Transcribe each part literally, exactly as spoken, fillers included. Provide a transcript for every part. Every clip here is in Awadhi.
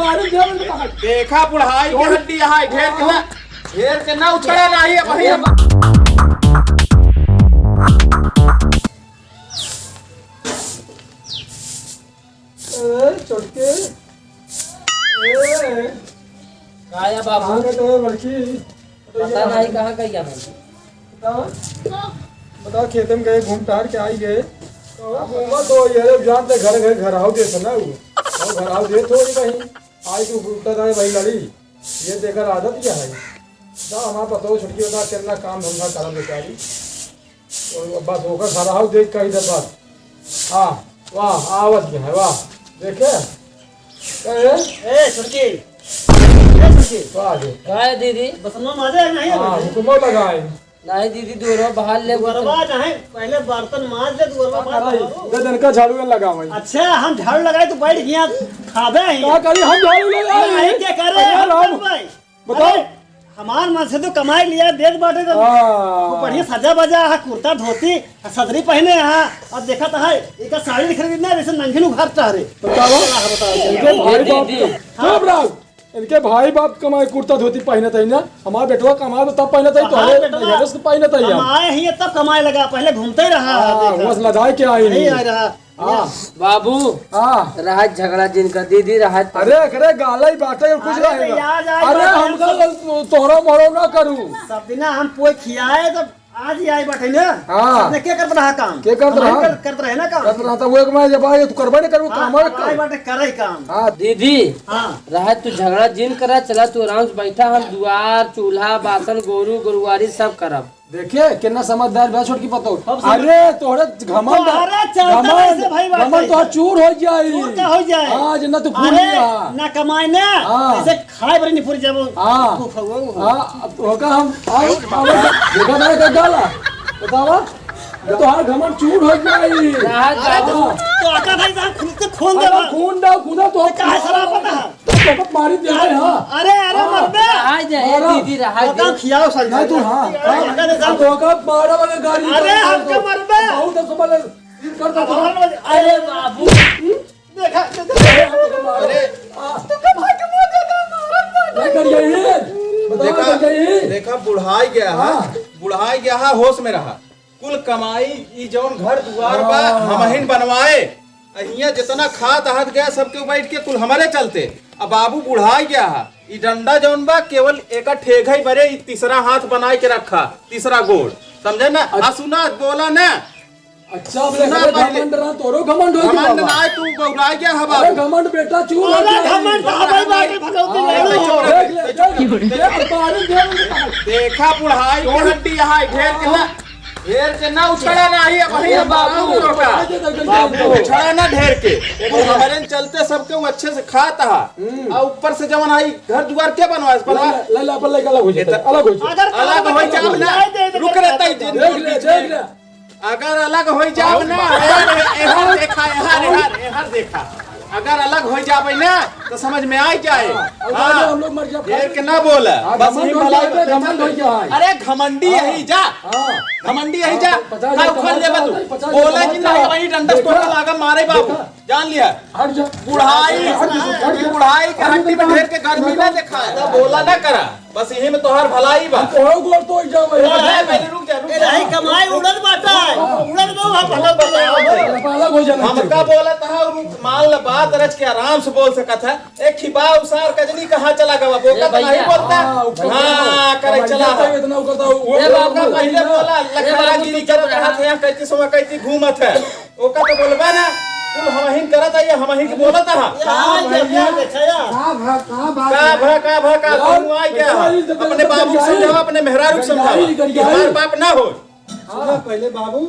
देखा बुढ़ाई के हड्डी, यहाँ ढेर के ना, ढेर के ना उछड़ा ना ही है भाई। ए, छोटके। ए। का या बाबू? कहाँ गए तो बड़की? पता नहीं कहाँ गई है। बताओ। बताओ, खेते में गए, घूम टहर के आई गए। तो घूमा तो ये लोग जानते घर, घर, घर आओ जैसे ना वो। और घर आओ दे थोड़ी कहीं। आई तू उल्टा जाए भाई लड़ी। ये देखकर आदत क्या है? बताओ, हमारा पतोह छोटकी बता कितना काम धंधा करम बेचारी। और बस ओकर खड़ा हो देख कहीं दे बस। हाँ, वाह, आवत के है, वाह। देखे? ए, ए, छोटकी। ए, छोटकी। वाह, देख। का है दीदी? बसनमा माजे है नहीं हाँ, अभी? हुक्मो लगाए। नहीं दीदी, दुअरवा बहार ले। दुअरवा नहीं, पहले बर्तन माज ले, दुअरवा बाहर अरे, बाबू। दे दन का झाड़ू लगावे। अच्छा, हम झाड़ू लगाए तो बैठ गया, खाबे ही। का करी, हम झाड़ू लगाए? नहीं, क्या करे? अरे हम राम। करबे। बताओ। अरे, हमार मन से तो कमाई लिया, देत बाटे तो हाँ। खूब बढ़िया सजा बजा, हाँ, कुर्ता धोती, हाँ, सदरी पहने, हाँ, अब देखा तो है, एका साड़ी दिख रही ना, जैसे नंगी उघार चाह रहे। बताओ। बताओ, बताओ। इनके भाई बाप, दीदी। चुप रहो। इनके भाई बाप कमाए कुर्ता धोती पहनत है ना, हमार बेटवा कमाए तो तब पहनत है, हाँ, तोहरे बेटवा। मेहनत से पहनत है हम। कमाए ही है तब कमाए लगा, पहले घूमते ही रहा, हाँ, देखा। बस लजाए के आई नहीं नहीं। आ रहा। हाँ। बाबू, हाँ। रहत झगड़ा जिनका दीदी रहत। अरे, अरे, गाला ही बाटे और कुछ अरे, नहीं तो ना। याद आए अरे, बात हमका हमसे। तो तोहरा मोहरा ना करू। सब दिना हम पोई खियाए तो आज ही आई बाटे ना। हाँ। सबने के करत रहा काम? के करत हमरे रहा? कर-, करत रहे ना काम। करत रहा था, वो एक मैं जब आए, तू करबे नहीं करू, हाँ, काम और अब आई कर। बाटे करे काम। हाँ। दीदी, हाँ। रहत तू झगड़ा जिन करा, चला तू आराम से बैठा, हम दुआर, चूल्हा, बासन, गोरू, गोरुआरी सब करब। देखे, कितना समझदार बा छोटकी पतोह। अब समझ- अरे, तोहरे घमंड, तोहरे चलते घमंड, वैसे भाई बात घमंड है। तोहर चूर हो जाई। चूर का हो जाए? हाँ, जितना तू फूल अरे, लिया। ना कमाए ना, हाँ। ऐसे खाए बरे निपुर जाबो। हाँ। खूब फगुआ हो। हाँ, अब तो का हम, आओ, आओ, देखा ना का गाला। बतावा, ये तोहर घमंड चूर हो जाई। राहत अरे, बाबू। तो, तो आका भाई साहब खुद से खून अरे, देवा। खून डाल, खुदा तो तो काहे शराब पता है? तो मारी दे रहे, हाँ। अरे, अरे, हाँ। मरबे। रहा जाए, मारा। दीदी, रहा बताओ, जाए। खियाओ संजय। नहीं, तू, हाँ, हाँ। अरे, तो का मारा वाला गाड़ी अरे, तो हमके मरबे। बहुत है, समझ ले। कर दो, तो। अरे, बाबू। देखा, देखा। अरे। तू का भाई के मुंह देखा, मारा, मारा। नहीं कर गई। बताओ, देखा, कर गई। देखा, बुढ़ाई गया है। हाँ। बुढ़ाई गया है, होश में रहा। कुल कमाई ई जौन घर दुआर बा, हाँ। हमहिन बनवाए। आ हियां जितना खात आहत गया, सबके बैठ के कुल हमरे चलते। अब बाबू बुढ़ाई गया है, ई डंडा जौन बा, केवल एका ठेघई बरे ई तीसरा हाथ बनाए के रखा, तीसरा गोड़, समझे ना? अच्छा। आ सुना, बोला ना। अच्छा, अब सुना लेकर पहले। घमंड रहा, तोरो घमंड हो गया घमंड बा। ना, तू बौरा गया है अरे बाबू। घमंड बेटा, चूर हो अरे गया। घमंड तो हमारी बात है, भगवती हाँ, नहीं। चुप रह, देख ले, चुप रह। देख, देख, बारे में देख। देखा बुढ़ाई के हड्डी यहाँ ढेर के ना। ढेर के ना उछड़ा ना ही, वही ए हम बाबू, बाबू रोका। बाबू। उछड़ा ना ढेर के। वो हमरे चलते सबके वो अच्छे से खात हा। हम्म। आ ऊपर से जवन आई घर दुआर के बनवाए, बनवा ले, ले, ले, अपन लइका अलग हो जाता है, इतना अलग हो जाता है। अगर अलग हो जाओ ना। दे दे रुक रहता है, देख ले, देख ले। अगर अलग हो जाओ ना, एहर, एहर देखा, एहर, एहर, एहर देखा। अगर अलग हो जाबे ना, तो समझ में आ जाए। हाँ, अलग हाँ। हो हम लोग मर जाब। ढेर के ना बोला, हाँ, बस घमंड यही हो भलाई जाए, बता। घमंड हो जाए। अरे घमंडी हाँ। यही जा। हाँ। घमंडी यही हाँ, जा। पचास हजार का उखड़ कमाई देबे तू। पचास हजार बोला कमाई कि नहीं, वही डंडा देखा? तोड़ के लागा मारे बाबू। देखा? जान लिया। हट जा। बुढ़ाई, हट जा, हट जा। बुढ़ाई के हड्डी में ढेर के गर्मी ना देखा है, बोला ना करा। बस यही में तोहार भलाई बा। हम तोहरो गोड़ तोड़ जाओ भाई। ए, ए, पहले रुक जा, रुक ए, जा। नहीं, कमाई उड़द बाटा है। हाँ। उड़द में वहाँ भला बताओ। अलग हो जाना हमका चाहिए। बोला था, और मान ला बात रच के आराम से बोल सकत है। एक ही बा उसार कजनी कहाँ चला गवा? बोका ए तो नहीं भैया। बोलता। हाँ, ऊपर हाँ, तो करे हमारे चला जाता है। है, इतना ऊपर तो वो ए बोला, बाबू। पहले बोला, ए लखरागिरी बाबू, तू चुप करत रहा। हाथ यहाँ कैती समा कैती घूमत है। ओका तो बोलबा ना, कुल हमहिन करत आइए, हमहिन के बोलत हा। का भैया, देखा या? का भा, का बात का है? भा, का भा, का यार, तुम आए क्या? बेटा, ये तो अपने बाबू को समझाओ, अपने मेहरारू को समझाओ। गंजाई, गंजाई। हमार बाप ना हो। सुनो पहले बाबू,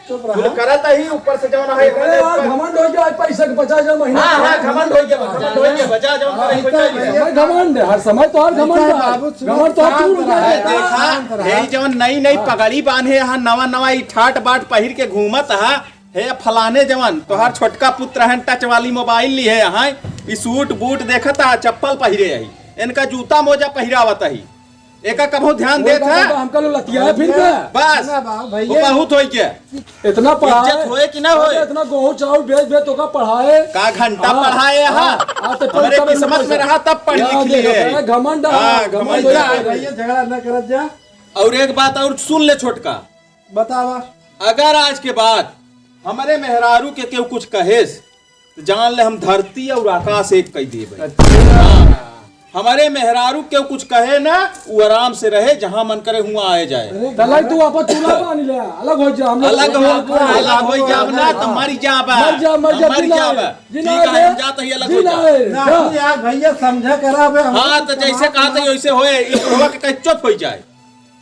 चुप रहा। कुल करत ही ऊपर से जवन है, अरे यार, घमंड हो गया, पैसा के पचास हजार महीना। हाँ, हाँ, घमंड हो गया, घमंड हो गया, बचा जवन हाँ, करे, बचा लिया। भाई, घमंड है, हर समय तो हर घमंड है। बाबू, सुनो, घमंड तो हर शांत चूर हो रहा। गया। देखा, शांत रहा। यही जवन नई नई पगड़ी बांधे, यहाँ नवा नवा ई ठाट बाट पहिर के घूमत हा, हे फलाने जवन, तोहार छोटका पुत्र हन, टच वाली मोबाइल ली है यहाँ, ई सूट बूट देखत हा, चप्पल पहिरे आई, इनका जूता मोजा पहिरावत ही। एका कबहू ध्यान देत है? हमका लोग लतिया है फिर का? बस। ना बाबू, वो भैया। बहुत होई के। इतना पढ़ाए। इज्जत होए कि ना होए? अरे इतना गेहूं चाउर बेच बेच तोका पढ़ाए। का घंटा हाँ। पढ़ाए यहाँ? हाँ, तो हमरे पढ़, पढ़, किस्मत पढ़, में रहा तब पढ़ हाँ, लिख लिए। देखो, घमंड, हाँ, हाँ, घमंड घमंड होए। जा, भैया झगड़ा ना करत जा। और एक बात और सुन ले छोटका। बतावा। अगर आज के बाद हमरे मेहरारू के केहू कुछ कहेस, तो जान ले हम धरती और आकाश एक कई देबे। अच्छा। हाँ। हमरे मेहरारू के कुछ कहे ना, वो आराम से रहे, जहाँ मन करे हुआ आए जाए। अरे तलाई तू आपन चूल्हा बांध ले, अलग हो जा, हम लोग अलग हो, अलग हो जाब ना, तो मर जाब। मर जा, मर जा, मर जिंदा जाब। है, जिंदा ठीक है, है। हम जात ही अलग हो जिंदा जाब। है। ना, जा। तू यार भैया समझा करा बे, हम हाँ, तो समझा जैसे कहा था वैसे होए, ई बुढ़वा के कहीं चुप हो जाए।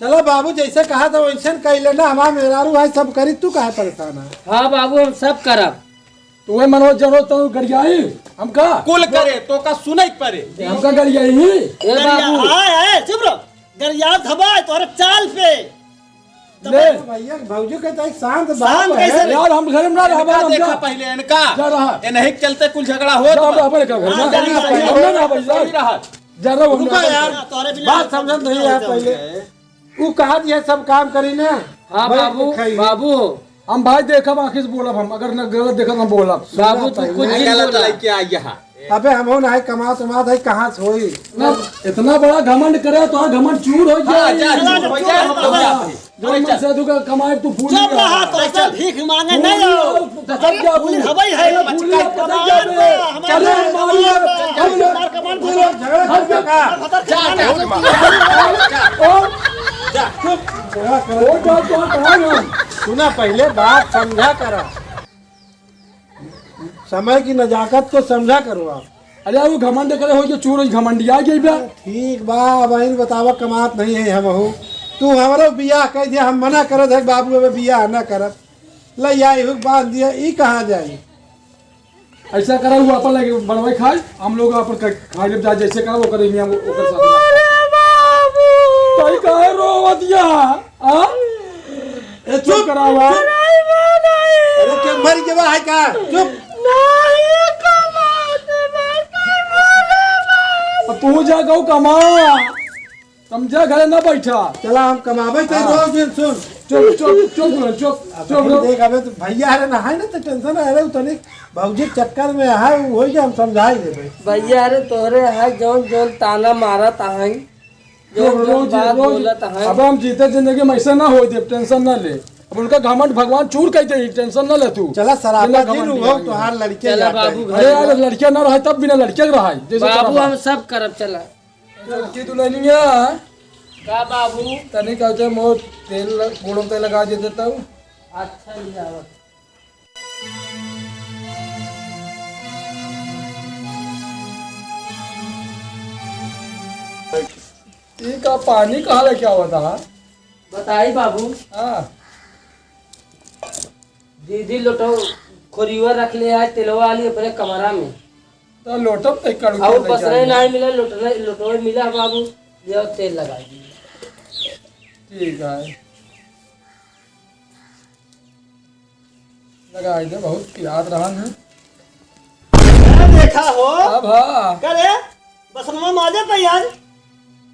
चला बाबू, जैसे कहा था वैसे न कइले ना, हमार मेहरारू भाई सब करी, तू काहे परेशान है? हाँ बाबू, हम सब करब। तो वही मनोज जरो तो गरियाई, हमका? कुल करे, तोका सुनई परे। हमका गरियाई ही? ए गरिया-, बाबू। आए, आए, चुप रहो। गरिया धबाए तोहरे चाल पे। ले। भैया, भौजी के तो एक शांत शांत बाप है। कैसे? यार, हम घर में ना रहबा, इनका हम देखा जा। पहले, इनका। जा रहा। इन्हीं के चलते कुल झगड़ा हो जा, तो हम रहबे कर घर में। हाँ, जा, जा, हम जा। ना रहबा, जा। जा रहा हूँ, रुका हम यार, ना तोहरे बिना बात हम समझत नहीं है समझते पहले। हैं। ऊ कहा ये सब काम करी ना, हाँ बैठ के बाबू, खाई। बाबू। हम भाई देखब, आँखी से बोलब हम, अगर न गलत देखब हम बोलब। बाबू, तू कुछ नहीं जिन गलत बोला। लइके आई यहाँ। अबे हम हो ना है, कमात उमात है, कहाँ से होई? ना, इतना बड़ा घमंड करे तो हाँ, घमंड चूर हो हाँ, जाए। जा, चूर हो जाए, हम लोग हाँ, जाते हैं। जो अरे मन चल। से तू का कमाए तू फूल चल लिया। रहा तो चल। भीख मांगे फूल नहीं लिया, आओ। कसम क्या फूल फूल? हवाई है, फूल लिया, कसम क्या कमाल बे? बा, हमारे चल, मार लिया। मार कमाल बोलो। झगड़ा कर बेटा। जा, जा, जा। ओ, जा, चुप। झगड़ा कर। ओ, जा, जा, कहाँ है? सुना, पहले बात समझा करा। समय की नजाकत को समझा करो आप। अरे, वो घमंड करे हो, जो चूर घमंडिया गई बा। ठीक बा, अब आइन बतावा, कमात नहीं है हम हो। तू हमरो बियाह कह दिया, हम मना करत है बाबू, अब बियाह न करत। ले आई हुक बांध दिया, ई कहाँ जाई? ऐसा करा, वो अपन लगे बनवाई खाए, हम लोग अपन ख-, खाए जब जा, जैसे करा, वो करे, मियाँ, वो, ओकर साथ में। अरे बाबू! भाई, काहे रोवत या? आ? ए, चुप चुप! करावा। नहीं, नहीं। अरे, क्या मर गया है का? चुप! नहीं, कमाते नहीं, कमाते नहीं। अब तू जा गऊ कमा। समझा, घरे ना बैठा। चला, हम कमाबे ते हाँ। रोज दिन सुन। चुप, चुप, चुप, चुप, चुप, अब चुप, तू चुप। देख, अबे तो भैया अरे ना है ना, तो tension है, अरे तनिक भौजी के चक्कर में है, वो होई के हम समझाई देबे। भैया अरे तोहरे है, जौन जौन ताना मारत आहई, जौन रोज, जौन रोज, बात रोज। बोलत आहई। अब हम जीते जिंदगी में ऐसे ना होई देब, tension ना ले। अब उनका घमंड भगवान चूर कह दे, tension ना ले तू। चला, सरापा जिंदा दिन घमंड हो, नहीं। तोहार लड़के चला जाता बाबू है। घर अरे यार, में। लड़किया ना रहे तब बिना लड़के के रहाई, जैसे बाबू, चला बा। हम सब करब, चला। छोटकी दुल्हनिया। का बाबू? तनी कहते मोर तेल ल-, गोड़ों पे लगा देते तब। अच्छा, ले आवत। ई का पानी कहाँ लेके आवत हा? बताई बाबू। हाँ। दीदी लोटो खोरियो रख ले आए, तेलवा वाली अपने कमरा में। तो लोटो पे कड़ू और के ले बस रहे जाइए। नहीं मिला, लोटो, लोटो मिला बाबू, ले आओ तेल लगा दीजिए। ठीक है, लगाई दे, बहुत पिरात रहन है। क्या देखा हो? अब हाँ। करे? बसनवा माजे पे आज?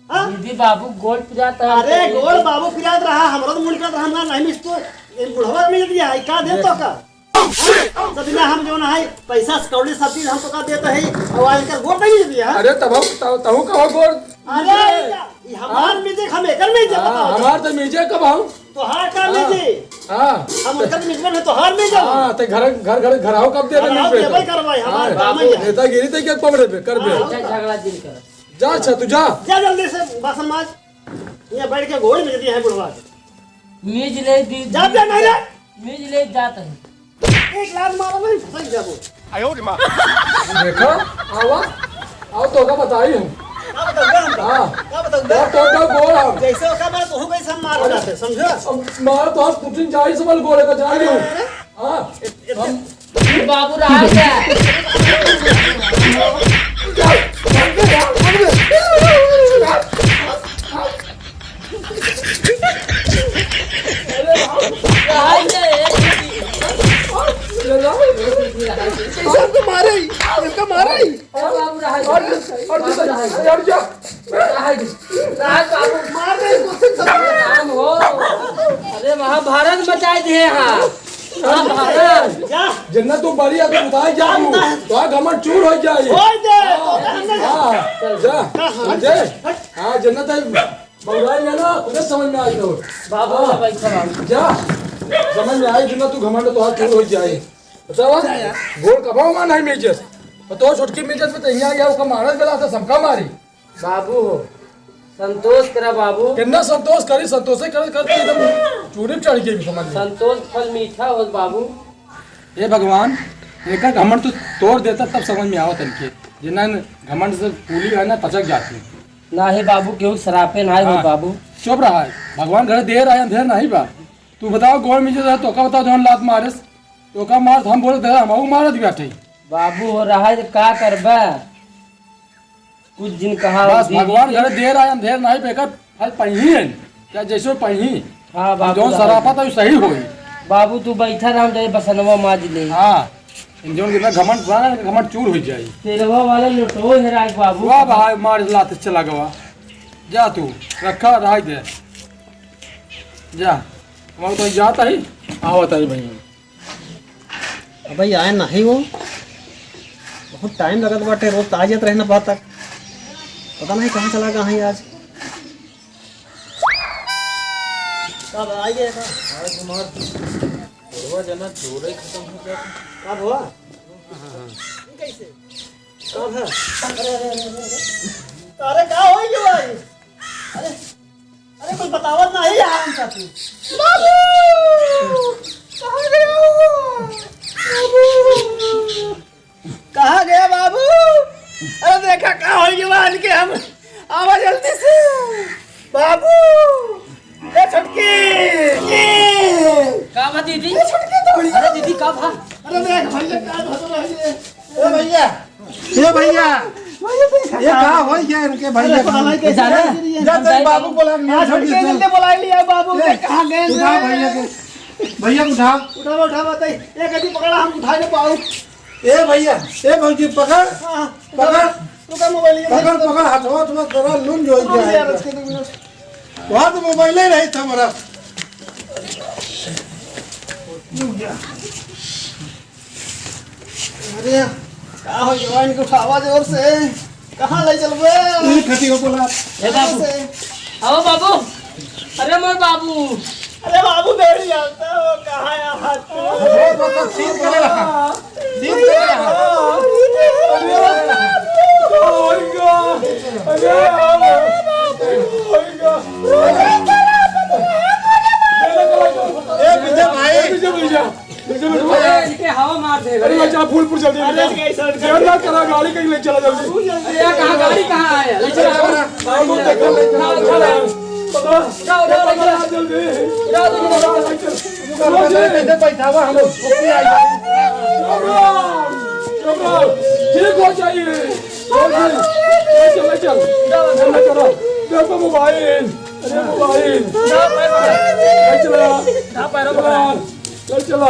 हाँ? दीदी बाबू गोड़ पिरात है। अरे, गोड़ बाबू पिरात रहा, हमरो तो मुंड पिरात रहा, हमरा नहीं मिस तो, ये बुढ़वा मिल गया है, का दे तो का? हाँ? तो बिना हम जो ना है, पैसा कौड़ी सब चीज हम तो का देते हैं, और आज इनका गोड़ नहीं दिया, हाँ? अरे, तब हम, तब, तब कहो गोड़? अरे, ये हमार हाँ? म्यूजिक हम एकर म्यूजिक हाँ, बताओ। हमार तो म्यूजिक कब हम? तोहार का हाँ, म्यूजिक? हाँ। हम उनका तो म्यूजिक में तोहार म्यूजिक। हाँ, तो घर, घर, घर, घर आओ कब दे दे घर आओ म्यूजिक? देबे करवाई, हमार हाँ, काम है। नेतागिरी तो क्या पकड़े पे, कर दे। हाँ, अच्छा, झगड़ा जिन कर। जा, अच्छा, तू जा। जा जल्दी से बासन माज। ये बैठ के गोड़ म्यूजिक है बुढ़वा के। म्यूजिक ले दी। जा, जा, नहीं ले। म्यूजिक ले जात है। एक लात मारो नहीं, फंस जाबो। देखा, आवा, आओ तो का बताई हम। का बताऊंगा हम? हाँ। का बताऊंगा? तो, तो, तो गोड़ हम। जैसे ओका मारे, तोहू कैसे हम मार जाते, समझो? अब मार तो हम कुछ जाई समझ गोड़े का जान लो। अरे, अरे। हाँ। इत-, इत-, हम बाबू रहा क्या? सबको मारे, सबको मारे। और बाबू रहा है। और, और, और, और, और, और, और, रहा है। मार दे इसको, सब। राम हो। अरे महाभारत मचाए दिए यहाँ। महाभारत। जन्नत तू बड़ी है, तू उतार जा तू। तो घमंड चूर हो जाए। होई दे। हाँ, हाँ, जा। समझे? हाँ, जन्नत है। बउराई में ना, तुझे समझ में आई तो। बाबू, हाँ। बैठा बाबू। जा, समझ में आई, जन्नत तू घमंड तो हाथ चूर हो जाए। बतावा? जा यार। गोड़ कबाओ मार नहीं मेजस। और तो छोटकी मेजस में तो यहाँ गया, उसका मारस गला था, सबका मारी। बाबू हो, संतोष करा बाबू। कितना संतोष करी, संतोषे कर, कर, कर एकदम चूड़ी पे चढ़ गई समझ में। संतोष फल मीठा हो बाबू। हे भगवान, एकर घमंड तू तोड़ देता तब समझ में आवत इनके। जिन्ना घमंड से पूली है ना, पचक जाती। ना हे बाबू, केहू सरापे ना हो हाँ। बाबू। चुप रहा है, भगवान घरे देर आए, अंधेर नहीं बा। तू बताओ, गोड़ में जो है, तोका बताओ, जौन लात मारिस, तोका मार, हम बोले, "दादा, हम मारत बैठे।" बाबू हो रहा है, तो का करबा? कुछ दिन कहा, बस, दिन भगवान के घरे देर आए, अंधेर नहीं, बेकर फल पहिए है, क्या जैसे पहिए। हाँ, हम बाबू, जौन रहा सरापा है। था, वो सही होई। बाबू, तू बैठा रह, हम जाए बसनवा माज ले। हाँ, इन जौन कितना घमंड बा ना, घमंड चूर हो जाई। तेरवा वाला लोटो हेराए बाबू। वाह भाई, मार लात चला गवा। जा तू, रखा, रह दे। जा, हम तो जाता ही, आवत ही भैया। अबे आए नाही हो, बहुत टाइम लगत बाटे, रोज तो आ जात रहे ना पातक, पता नहीं कहाँ चला गया है आज। कब आ गया था? आज हमार बुढ़वा जना जोरे खत्म हो गया था। कब हुआ? कैसे? कब है? अरे का हो गया भाई? अरे अरे, कुछ बतावत नाही है हमका तू। बाबू! कहाँ गया हो? बाबू! कहाँ गया बाबू? अरे, देखा, का हो गया बा इनके हम। आवा जल्दी से। बाबू! ए, छोटकी! का बा दीदी? ए, छोटकी, थोड़ी। अरे, दीदी, का बा? अरे, देख, भैया, का धो रही है? ए, भैया, ए भैया, ये का होई गया इनके भैया? अरे, साला के जाना? जा तेरे बाबू को बुला, आज हम के जल्दी बुला लिया बाबू, ये कहाँ गए उठा रे? भैया के, भैया को उठा। उठावा, उठावा, तई, ये कथी पकड़ा, हम उठा नहीं पाऊ। ए भैया, ए भौजी, पकड़, हाँ, पकड़, पकड़ मोबाइल, ये पकड़, पकड़, हथवा, हथवा, जरा लुंज हो हाँ, गया यार, है। इसके दो मिनट। वहाँ तो मोबाइल ही नहीं था हमारा। अरे, का हो गया? इनके उठावा जोर से। कहाँ ले चलबे? ये खटिया बोला। ए बाबू। से। आओ बाबू। अरे मोर बाबू। अरे बाबू, बैठ जाता हो, कहाँ है हाथ? वो, वो तो सीन करे रहा। सीन करे रहा। अरे, अरे, अरे, अरे, ए, विजय भाई। ए, विजय भैया। अरे, इनके हवा मार दे। अरे, अच्छा, फूलपुर जल्दी अरे, निकल। इनके ऐसा देर ना करा, गाड़ी कहीं ले चला जल्दी। अरे, यार, कहाँ, गाड़ी कहाँ है? ले चला। गाड़ी को देखो, ले चला। उठाओ, उठाओ, उठाओ, ले चला। जल्दी। उठाओ, उठाओ, उठाओ। ले चल। कैसे बैठावा हम लोग? राम राम, राम राम। ठीक हो जाइए। ले चल, ले चल। ले चला। देखो मोबाइल। अरे मोबाइल। ले चला। ले चला। ले चला,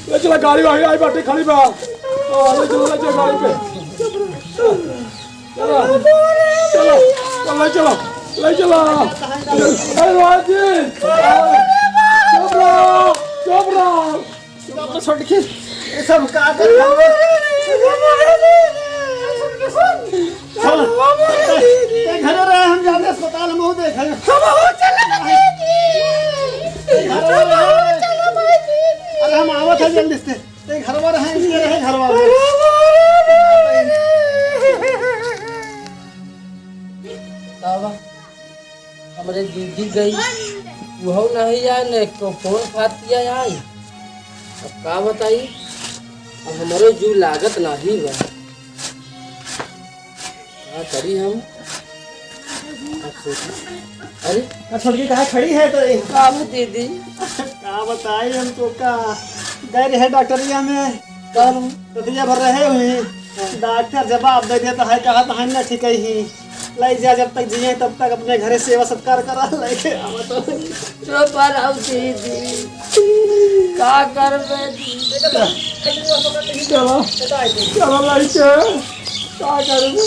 ले चला, गाड़ी आई, आई बाटे खड़ी बा। हाँ, ले चला, ले चला गाड़ी पे। चला, चला, चला, ले चला, ले चला। अरे राज जी, चुप रहो, चुप रहो। चुप रहो, छोटकी, ये सब का कर रहे हो? चल, ते घरे रहे, हम जाते अस्पताल, हम वो देखे। हम वो चले दीदी। ते घरे रहे। चलो भाई दीदी। अरे हम आवत है जल्दी से। ते घरवा रहे, इनके रहे घरवा में। का बा? हमरे दीदी गई, उहो नहीं आए, न एको फोन फातिया आई। अब का बताई, अब हमरो जू लागत नाही बा। का करी हम? अब सोची। अरे, का छोटकी कहाँ खड़ी है तो ये? का बा दीदी? का बताई हम तो का, गए रहे डॉक्टरिया में, कल रतिया भर रहे हुई। डॉक्टर जवाब दे देता है, कहा तो हम ना ठीक ही। लइ जा, जब तक जिए तब तक अपने घरे सेवा सत्कार करा, लइके आवा तो। चुप रहो दीदी, का करबे दीदी? चलो, चलो लइके, का करबे?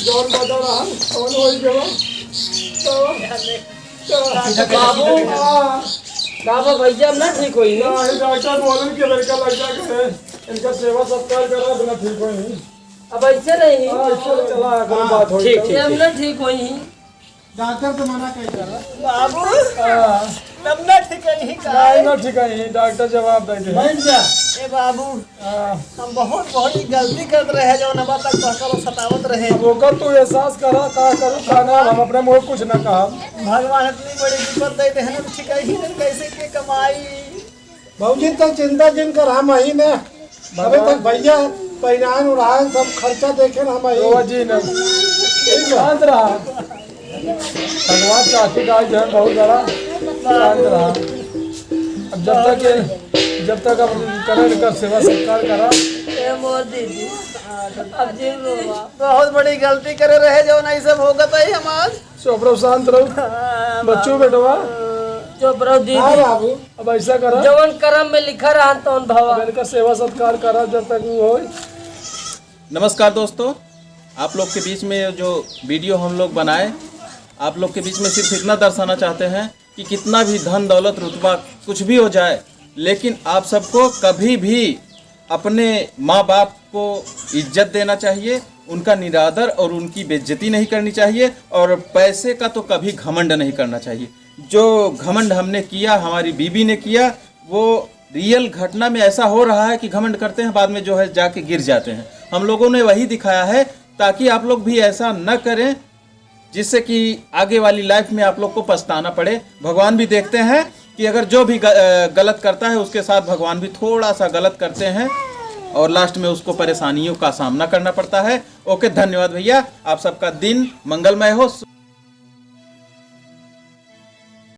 जौन बदल रहा, कौन होई गवा? चलो, चलो। बाबू, हाँ। बाबू, भैया, हम ना ठीक होई। नहीं, डॉक्टर बोलन कि लड़का लग जा करे, इनका सेवा सत्कार करा, बिना ठीक होई। अब ऐसे नहीं। हाँ, ऐसे चला, अगर हाँ, बात होई ठीक, तो। ठीक, ये हम ठीक। ना ठीक होई। डॉक्टर तो मना कर दे रहा। बाबू, हाँ। तब ना ठीक है, यही का नहीं, है। ना ठीक है, यही डॉक्टर जवाब दे दे। बैठ जा। ए बाबू, हाँ। हम बहुत बड़ी गलती करत रहे, जौन अब तक तोहका लोग सतावत रहे। अब ओकर तू एहसास करा, का करू, का ना, हम अपने मुँह कुछ ना कहा। भगवान इतनी बड़ी विपद दे दे, हम ठीक है ही नहीं, कैसे के कमाई? भौजी, तो चिंता जिन कर, हम अही ना। अबे तक भैया पहिरान उड़ान सब खर्चा देखे ना हम अही। रोवा जी ना। ठीक बा। शांत रहा। भगवान चाची का जहन बहुत बड़ा। शांत रहा। अब जब तक ये, जब तक अब करें इनका सेवा सत्कार करा। ए मोर दीदी, अब जिन रोवा। बहुत बड़ी गलती करे रहे, जौन ई सब होगत है हमार। चुप रहो, शांत रहो। हाँ, बच्चों, बाबू। बेटवा। चुप रहो दीदी। हाँ बाबू। अब ऐसा करा। जवन करम में लिखा रहा तवन भवा। अब इनका सेवा सत्कार करा जब तक वो होए। नमस्कार दोस्तों, आप लोग के बीच में जो वीडियो हम लोग बनाए, आप लोग के बीच में सिर्फ इतना दर्शाना चाहते हैं कि कितना भी धन दौलत रुतबा कुछ भी हो जाए, लेकिन आप सबको कभी भी अपने माँ बाप को इज्जत देना चाहिए, उनका निरादर और उनकी बेइज्जती नहीं करनी चाहिए, और पैसे का तो कभी घमंड नहीं करना चाहिए। जो घमंड हमने किया, हमारी बीबी ने किया, वो रियल घटना में ऐसा हो रहा है कि घमंड करते हैं, बाद में जो है जाके गिर जाते हैं। हम लोगों ने वही दिखाया है, ताकि आप लोग भी ऐसा न करें, जिससे कि आगे वाली लाइफ में आप लोग को पछताना पड़े। भगवान भी देखते हैं कि अगर जो भी ग-, अ, गलत करता है, उसके साथ भगवान भी थोड़ा सा गलत करते हैं और लास्ट में उसको परेशानियों का सामना करना पड़ता है। ओके, धन्यवाद भैया, आप सबका दिन मंगलमय हो।